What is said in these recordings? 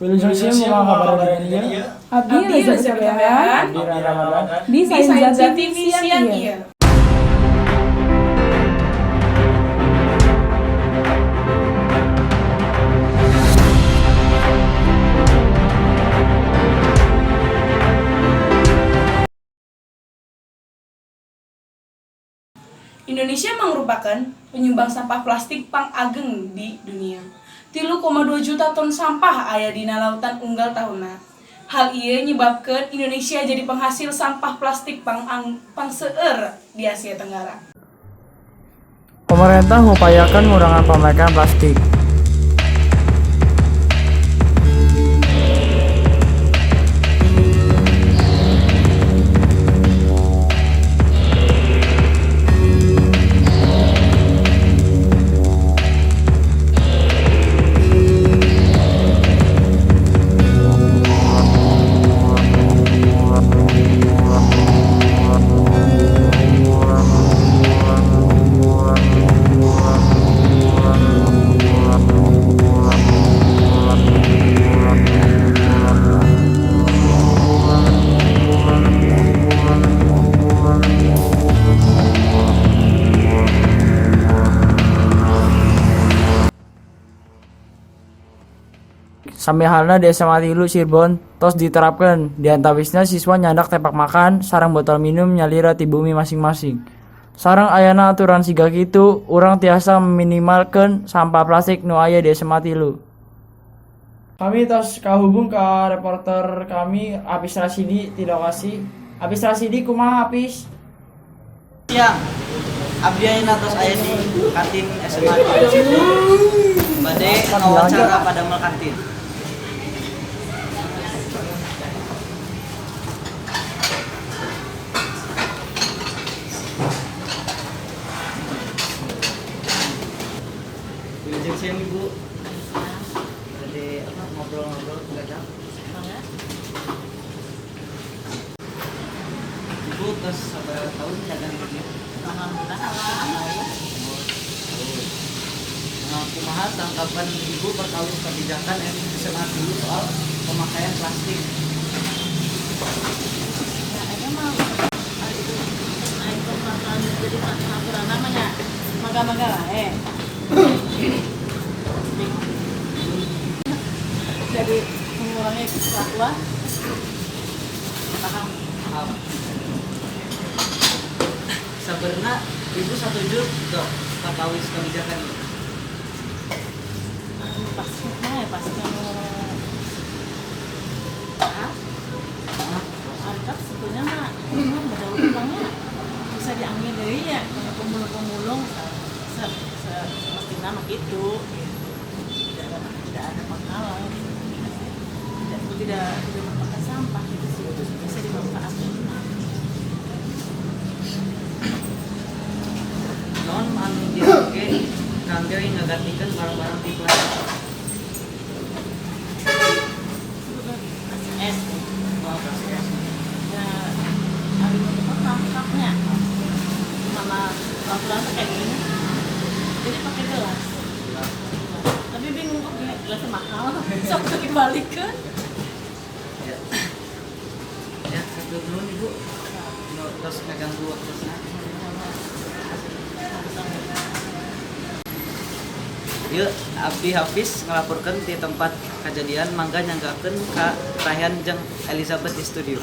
Wilujeng siang, kumaha kabar dinten ieu? Abdi Elizabeth Sabean. Abdi Ramadan. Di Di Sainza Sainza TV TV siang siang ieu. Ieu. Indonesia merupakan penyumbang sampah plastik pangageng di dunia. 3,2 juta ton sampah aya dina lautan unggal tahunna. Hal ieu nyebabkeun Indonesia jadi penghasil sampah plastik pangseueur di Asia Tenggara. Pemerintah ngupayakeun ngurangan pemakaian plastik. Sami halna di SMA 3 Cirebon tos diterapkeun, diantawisna siswa nyandak tepak makan sareng botol minum nyalira ti bumi masing-masing. Sareng ayana aturan siga kitu, urang tiasa minimalkeun sampah plastik nu aya di SMA 3. Kami tos kahubung ka reporter kami, Apis Rasidi, di lokasi. Apis Rasidi, kumaha, Apis? Siang, abdi ayeuna tos aya di kantin SMA 3. Bade ngawawancara padamel kantin. Wilujeng siang, Ibu. Bade apa, ngobrol-ngobrol enggak? Ibu tos sabaraha tahun dagang di dieu? Alhamdulillah, alhamdulillah. Nah, kumaha tanggapan Ibu perkawis kebijakan SMA dulu soal pemakaian plastik? Ya, ini mah itu itu peraturan, jadi peraturan namanya mangga-mangga lah eh. Bingung. Jadi mengurangi kelakuan, paham. Paham. Sebenarnya Ibu setuju dok perkawis kebijakan ini? Pasti mah ya pasti ah Angkat sebetulnya mah ini mah mendaur ulangnya bisa diambil dari ya kalau pemulung-pemulung se, se, semestinya mah gitu, gitu. Tidak ada penghalang tidak tidak tidak merupakan sampah gitu sih, bisa dimanfaatkan. Naon anu diangge kangge ngagantikeun barang-barang di plastik? Es. Oh, kasih es. Ya, hari itu tangkapnya mana peraturan tuh kayak gini, jadi pakai gelas, tapi bingung, oke, gelasnya mahal, sok dibalikin. Ya. Ya, hatur nuhun, Ibu. Nu tos ngaganggu waktosna. Yuk, Abdi Hafiz ngelaporkan di tempat kejadian, mangga nyanggakeun ka Rayhan jeung Elizabeth di studio.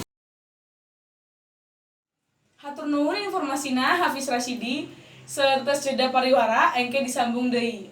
Hatur nuhun informasina, Hafiz Rashidi. Satos jeda pariwara, engke disambung deui.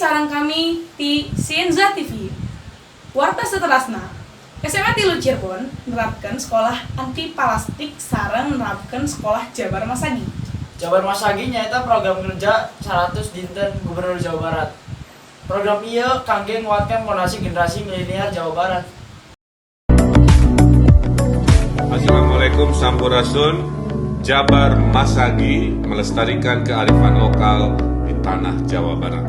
sareng kami di Sienza TV. Warta seterasna, SMA Tilu Cirebon nerapkan sekolah anti plastik sareng nerapkan sekolah Jabar Masagi. Jabar Masagi nyaeta program kerja 100 dinten Gubernur Jawa Barat. Program ieu kangge nguatkeun pondasi generasi milenial Jawa Barat. Assalamualaikum Sampurasun. Jabar Masagi melestarikan kearifan lokal di tanah Jawa Barat.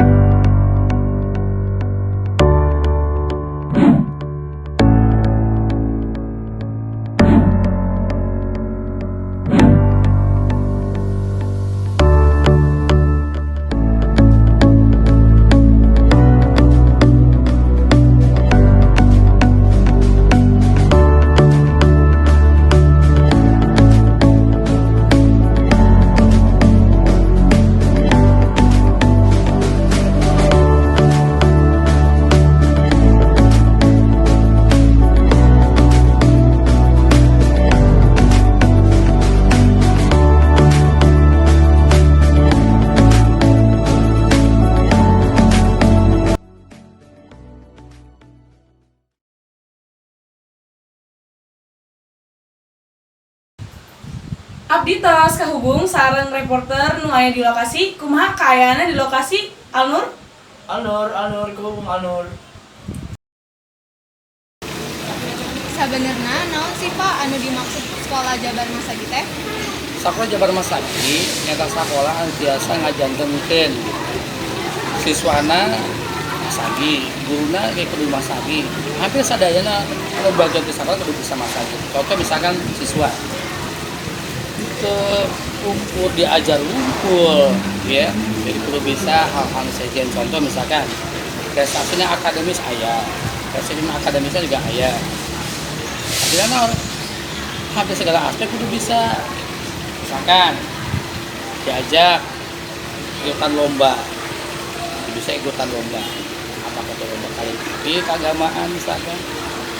Abdi tos kahubung sareng reporter nu aya di lokasi, kumaha kaayana di lokasi, Alnur? Alnur, Alnur, kuhubung Alnur. Sabenerna naon sih, Pak, anu dimaksud sekolah Jabar Masagi teh? Sekolah Jabar Masagi nyaeta sekolah anu tiasa ngajantenkeun siswana masagi, guruna ge kudu masagi. Hampir sadayana anu bagian di sekolah kudu bisa masagi. Contoh misalkan siswa ke ukur diajar wungkul ya, jadi kudu bisa hal-hal sejen. Contoh misalkan prestasinya akademis aya, prestasi akademisnya juga aya. Artinya naon? Hampir segala aspek kudu bisa. Misalkan diajak ikutan lomba, bisa ikutan lomba, apakah itu lomba kaligrafi keagamaan misalkan,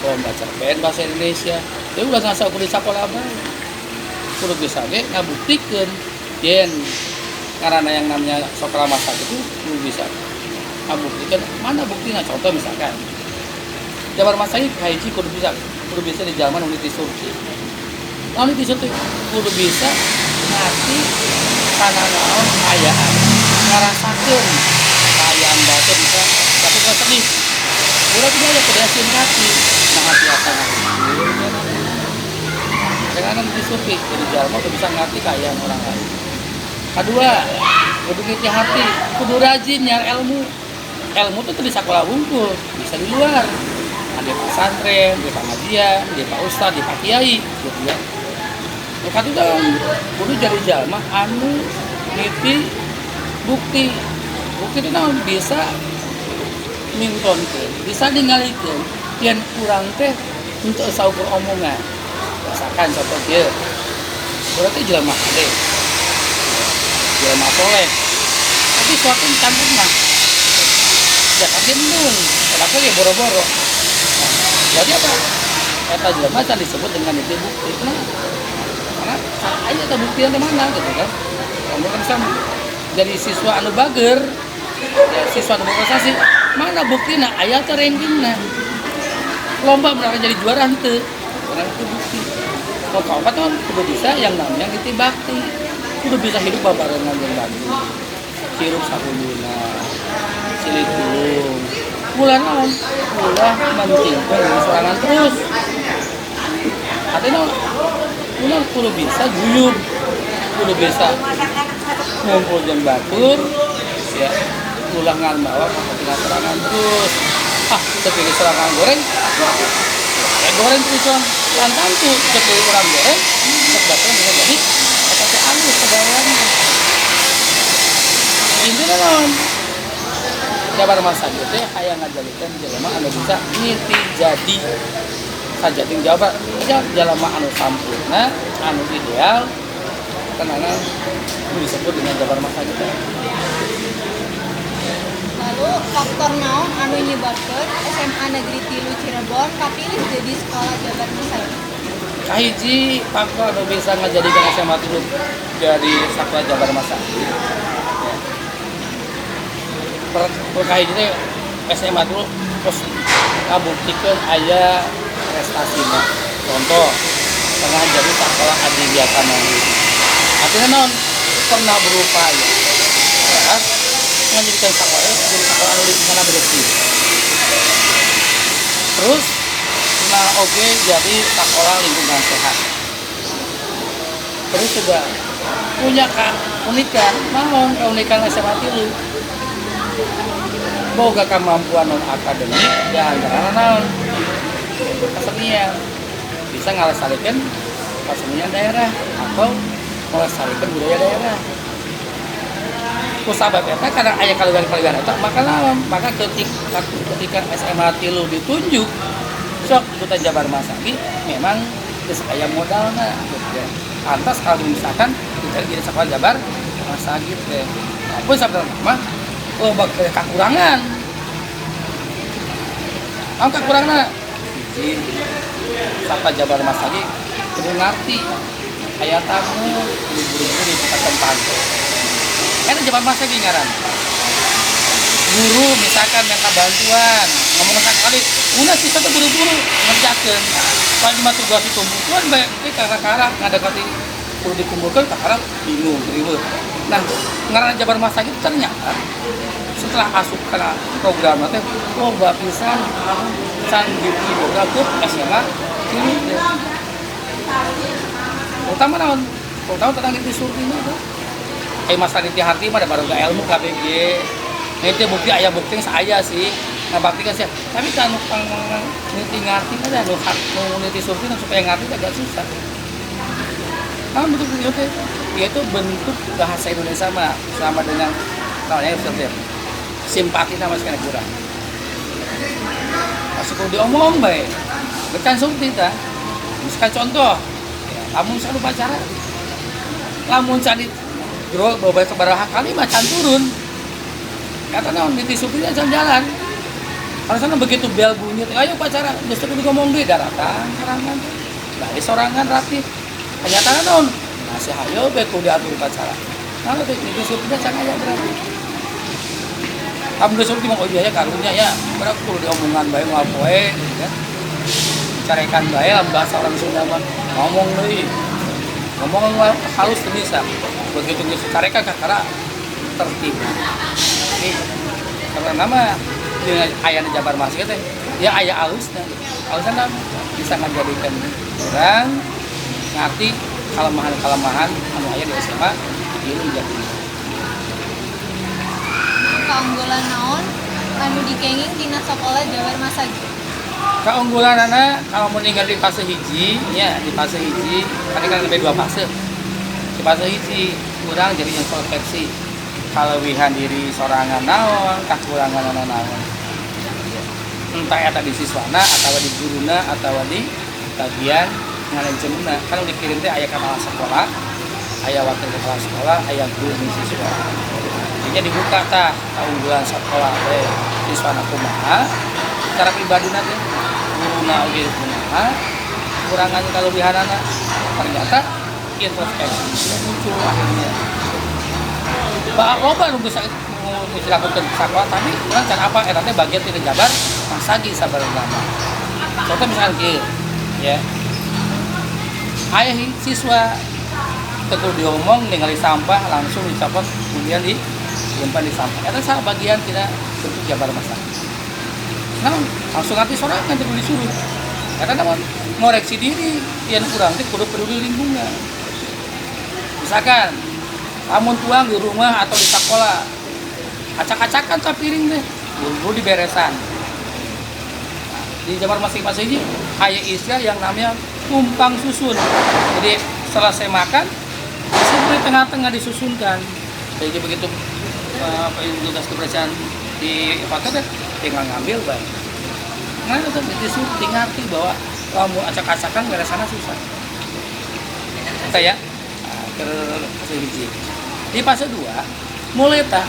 lomba cerpen bahasa Indonesia, itu udah nggak ukur di sekolah bae. Kudu bisa ge ngabuktikeun yen karena yang namanya sekolah masak itu kudu bisa ngabuktikeun. Mana buktinya? Contoh misalkan Jabar Masagi kahiji kudu bisa di zaman unit surti. Nah, unit surti kudu bisa ngerti kana naon kaayaan, ngarasakeun kaayaan batur bisa, tapi kalau sedih urang tidak ada kedasin kaki, nah biasa ngahibur dengan unit surti. Jadi jalma kudu bisa ngerti kaayaan orang lain. Kedua, kudu ngerti hati, kudu rajin nyari ilmu. Ilmu itu di sekolah wungkul, bisa di luar. Ada pesantren, di pengajian, di pak ustad, di pak kiai, gitu ya. Maka itu kan kudu jadi jalma anu niti bukti. Bukti itu kan bisa mintonkeun, bisa ningalikeun yen urang teh untuk saukur omongan. Misalkan contoh kieu, berarti jelema hade, jelema soleh, tapi suatu can pernah zakat ge embung, sedekah ge boro-boro. Nah, berarti apa? Eta jelema can disebut dengan itu bukti. Nah, karena aya eta bukti yang mana gitu kan? Kamu kan bisa jadi siswa anu bager, ya, siswa anu berprestasi, mana buktina? Aya teh rankingna. Lomba mereka jadi juara henteu. Karena itu bukti. Kalau kaopat kan kudu bisa yang namanya niti bakti. Kudu bisa hidup babarengan jeung batur. Hirup sakumbuna, silih tulung. Ulah naon? Ulah mentingkeun diri sorangan terus. Artinya ulah kudu bisa guyub, kudu bisa ngumpul jeung batur, ya. Ulah ngan bawa kepentingan sorangan terus. Ah, teu sorangan goreng, ya goreng terus orang lantan tuh teu urang goreng, sok batur bisa jadi eta teh alus pegawaian. Intinya naon? Jabar Masagi teh hayang ngajadikeun jelema anu bisa niti jadi sajating Jabar. Ya, jelema anu sampurna, anu ideal, karena disebut dengan Jabar Masagi teh. Lalu faktor naon anu nyebabkeun SMA Negeri Tilu Cirebon kapilih jadi sekolah Jabar Masagi? Kahiji faktor anu bisa ngajadikeun SMA Tilu jadi sekolah Jabar Masagi. Ya. Berkait itu SMA dulu terus ngabuktikeun aya prestasina. Contoh, pernah jadi sekolah adiwiyata mandiri. Artinya naon? Pernah berupaya keras menjadikan sekolah jadi sekolah anu lingkunganna bersih. Terus pernah oke jadi sekolah lingkungan sehat. Terus juga punya keunikan, naon keunikan SMA tilu? Boga kemampuan non akademik, di antara naon? Kesenian. Bisa ngalestarikan kesenian daerah atau melestarikan budaya daerah. Kusabab eta karena aya kaluwihan-kaluwihan eta, maka naon? Maka ketika ketika SMA tilu ditunjuk sok ikutan Jabar Masagi, memang geus aya modalna gitu ya. Pantas kalau misalkan kita jadi sekolah Jabar Masagi teh. Walaupun sebenarnya mah loba kekurangan. Naon kekuranganna? Hiji, sapa Jabar Masagi kudu ngarti aya tamu kudu buru-buru dibukakan panto. Eta Jabar Masagi ngaran. Guru misalkan minta bantuan, ngomong sekali, udah siswa tuh buru-buru ngerjakeun. Kalau cuma tugas ditumpukan bae engke kakara ngadekati kudu dikumpulkan, kakara bingung, ribet. Nah, ngaran Jabar Masagi ternyata setelah asup kana program teh loba pisan anu can diboga ke SMA tilu teh. Terutama naon? Terutama tentang niti surtina teh. Masalah niti harti mah da baroga ilmu KBG. Nah, itu bukti aya bukti saya sih ngabaktikan sih. Tapi kan nu pang niti ngarti mah da nu hak nu niti surtina supaya ngarti agak susah. Nah, bentuk itu teh yaitu bentuk bahasa Indonesia mah sama dengan namanya seperti simpati sama sekali kurang. Masih kudu diomong bae. Becan surti tah. Misalkan contoh, ya, lamun misalkan upacara, lamun can jero bawa sabaraha kali mah can turun. Kata naon niti supirnya can jalan. Karena sana begitu bel bunyi, ayo upacara, geus teu kudu ngomong deui daratan sorangan. Bari sorangan rapi. Kenyataan naon? Masih hayo bae kudu diatur upacara. Nah, niti supirnya can aya berarti. Kamu geus surti mah oh iya ya karunya ya, berarti kudu diomongan bae moal poe gitu kan. Carekan bae lah bahasa orang Sunda mah ngomong deui. Ngomong halus teu bisa. Begitu geus carekan kakara tertib. Jadi karena nama dengan ayana Jabar Masagi teh ya aya alusna. Alusna bisa ngajadikeun orang ngerti kelemahan-kelemahan anu aya di SMA tilu jadi. Keunggulan naon anu dikenging tina sekolah Jabar Masagi? Keunggulanana kalau meninggal di fase hiji nya, di fase hiji tadi kan lebih dua fase. Di fase hiji kurang jadi introspeksi kalewihan diri sorangan naon, kakurangan naon. Entah eta di siswana atau di guruna atau di bagian manajemenna. Kan dikirim teh aya kepala sekolah, aya wakil kepala sekolah, aya guru di siswa. Jadi dibuka tah keunggulan sekolah teh siswana kumaha, secara pribadi teh guruna oge kumaha, kekurangan kelebihanana. Ternyata introspeksi sudah muncul akhirnya. Bah, loba nu geus dilakukan sekolah tapi urang can apa eta teh bagian tina Jabar Masagi sabarana. Contoh misalkan kieu ya. Aya siswa teu kudu diomong ningali sampah langsung dicopot kemudian disimpan di sampah. Eta salah bagian tina bentuk Jabar Masagi. Nah, langsung ngerti sorangan teu kudu disuruh. Eta naon ngoreksi diri yen urang teh kudu peduli lingkungan. Misalkan lamun tuang di rumah atau di sekolah acak-acakan tak piring deh, buru-buru diberesan. Nah, di Jabar masing-masing ini aya istilah yang namanya tumpang susun. Jadi selesai makan di tengah-tengah disusunkan. Jadi begitu tugas kebersihan di hotel teh tinggal ngambil bae. Nah, itu disuruh ngerti bahwa kamu acak-acakan beresannya susah. Kita ya ke fase hiji. Di fase 2 mulai tah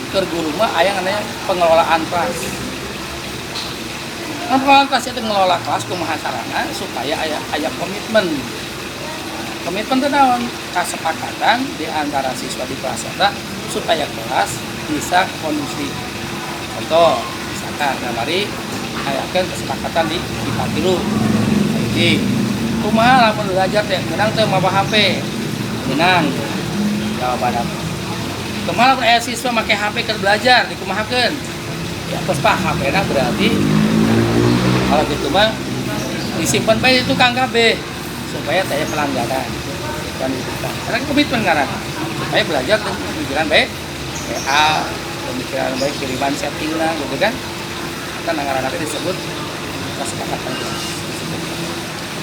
ke guru mah aya namanya pengelolaan kelas. Nah, pengelolaan kelas itu ngelola kelas kumaha carana supaya aya komitmen. Komitmen itu naon? Kesepakatan di antara siswa di kelas eta supaya kelas Bisa kondisi. Contoh, misalkan kamari ayakeun kesepakatan di IPA 3. Hiji, kumaha lamun belajar teh meunang teu mawa HP? Meunang. Jawaban aku. Kumaha lamun aya siswa make HP keur belajar dikumahakeun? Ya terus Pak, HP na berarti kalau gitu mah disimpan bae itu Kang KB supaya saya pelanggaran dan itu kan. Karena komitmen karena supaya belajar dengan pemikiran baik, WA, pemikiran baik, kiriman setting lah gitu kan. Kan ngaranna teh disebut kesepakatan.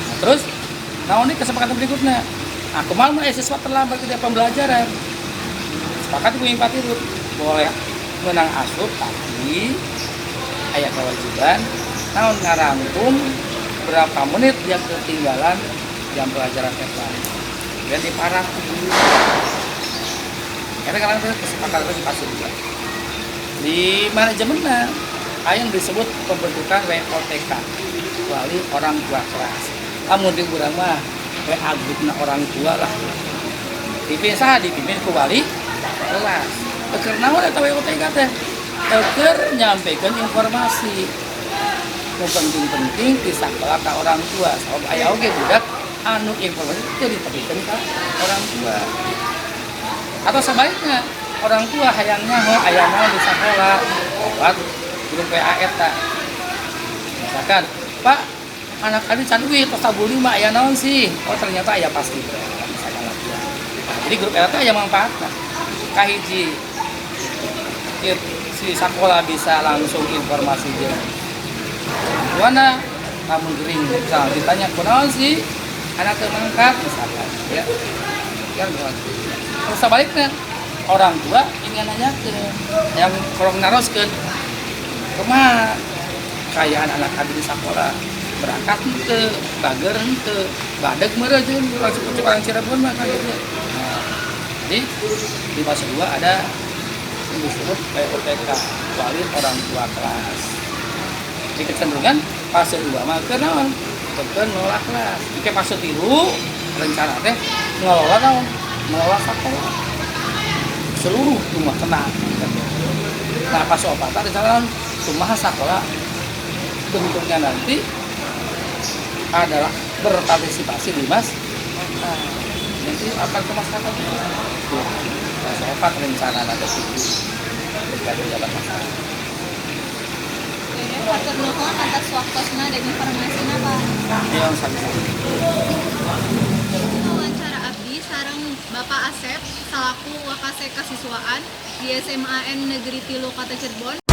Nah, terus nah ini kesepakatan berikutnya. Nah, kemarin siswa terlambat ke pembelajaran. Sepakat ku IPA 3 boleh meunang asup, tapi aya kewajiban naon, ngarangkum berapa menit dia ketinggalan jam pelajaran eta dan diparaf. Karena kadang kesepakatan itu pasti juga di manajemennya aya yang disebut pembentukan WOTK, wali orang tua kelas. Lamun di urang mah WA grupna orang tua lah. Dipimpin saha? Dipimpin ku wali kelas. Keur naon eta WOTK teh? Keur nyampaikan informasi nu penting-penting di sekolah ke orang tua, sabab aya oge budak anu informasi itu ditepikeun ka orang tua, atau sebaliknya orang tua hayang nyaho aya naon di sekolah lewat grup WA eta. Misalkan, "Pak, anak kami can uih, tos tabuh 5, aya naon sih?" Oh, ternyata aya pasti misalkan latihan. Nah, jadi grup eta aya manfaatna. Kahiji, si sekolah bisa langsung informasi dia mana kamu gering, misal ditanya kunaon sih anak teu mangkat misalkan, ya kan. Terus sebaliknya orang tua ingin nanya ke yang kurang naroskeun kumaha kaayaan anak abdi di sekolah, berangkat henteu, bager henteu, badeg meureun jeung langsung orang Cirebon mah kan gitu. Nah, jadi di fase 2 ada yang disebut WOTK, wali orang tua kelas. Jadi kecenderungan fase 2 mah ke naon? Ke ngelola kelas. Jika fase 3 rencana teh ngelola naon? Ngelola sekolah seluruh rumah tenang. Nah, fase 4 rencana naon? Kumaha sekolah bentuknya nanti adalah berpartisipasi di mas. Nah, nanti akan ke masyarakat juga. Tuh, fase 4 rencana nanti itu berbagai jabat masyarakat. Oke, hatur nuhun atas waktosna dan informasinya, Pak. Yang sami-sami. Wawancara abdi sareng Bapak Asep selaku Wakasek Kasiswaan di SMAN Negeri 3 Kota Cirebon.